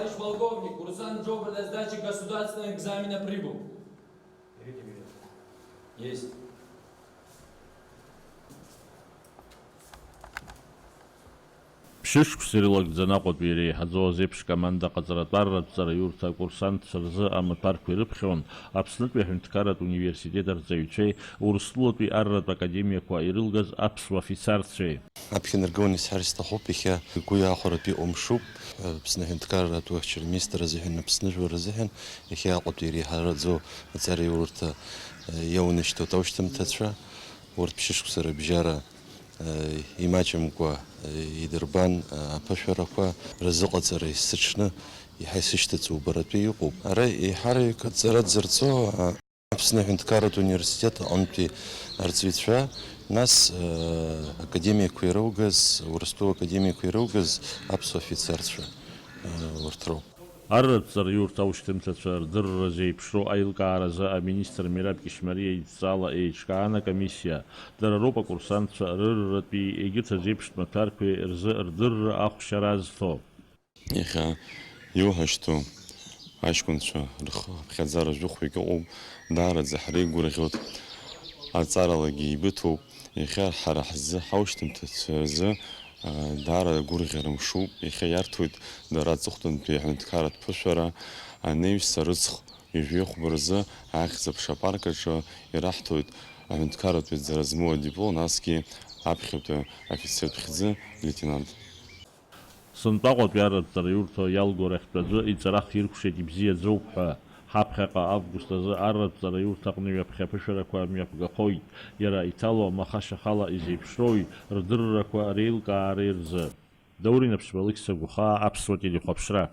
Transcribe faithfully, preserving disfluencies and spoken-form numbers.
Товарищ полковник, курсант Джобра для сдачи государственного экзамена прибыл. Есть. Ԥшьышықәса ирылагӡаны Аҟәатәи иреиҳаӡоу азеиԥш команда ҟаҵаратә арратә ҵараиурҭа акурсантцәа рзы амаҭәарқәа ирыԥхьон Аԥснытәи аҳәынҭқарратә университет арҵаҩцәеи Урыстәылатәи арратә академиақәа ирылгаз аԥсуа афицарцәеи. Аԥхьа инаргыланы исҳәар сҭахуп, иахьа игәы иаахәаратәы иҟоу мшуп. Аԥсны аҳәынҭқарратә уахьчара министр азыҳәан, Аԥсны жәлар азыҳәан иахьа Аҟәатәи иреиҳараӡоу аҵараиурҭа иаунашьҭуеит аушьҭымҭацәа. Урҭ ԥшьышықәса рыбжьара имаҷымкәа идырбан аԥышәарақәа рзыҟаҵара есыҽны иаҳа исышьҭыҵуа убаратәы иҟоуп. Ара еиҳараҩык аҵара дзырҵо Аԥсны аҳәынҭқарратә университет аҟынтәи арҵаҩцәа, нас академиақәа ирылгаз, Урыстәыла академиақәа ирылгаз аԥсуа афицарцәа урҭ роуп. Арратә ҵараиурҭа аушьҭымҭацәа рдырра зеиԥшроу аилкааразы аминистр Мераб Кьышьмариа идҵала еиҿкаан акомиссиа. Дара роуп акурсантцәа рырратәи егьырҭ азеиԥштә маҭәарқәеи рзы рдырра ахәшьара азҭо. Иахьа иуҳашьҭоу аҷкәынцәа рхы аԥхьаӡара жәохәҩык ыҟоуп, даараӡа ҳреигәырӷьоит, аҵаралагьы еибыҭоуп. Иахьа ҳара ҳзы, ҳаушьҭымҭацәа рзы, аа, даара агәырӷьара мшуп. Иахьа иарҭоит дара аҵыхәтәантәи аҳәынҭқарратә ԥышәара, анаҩс арыцхә ҩажәи хәба рзы ахьӡ-аԥша апарк аҿы ираҳҭоит аҳәынҭқарратә еизара змоу адиплом, насгьы аԥхьатәи афицертә хьӡы леитенант. Сынтәа Аҟәатәи арратә ҵараиурҭа иалгоу рахьтә аӡәы иҵарах иркәшеит ибзиаӡоуп ҳәа. Ҳаԥхьаҟа август азы арратә ҵараиурҭаҟны ҩаԥхьа аԥышәарақәа мҩаԥгахоит. Иара иҭало амаха шьахала изеиԥшроуи рдыррақәа реилкаареи рзы. Даур Инаԥшьба, Алықьса Гәхаа, Аԥсуа телехәаԥшра.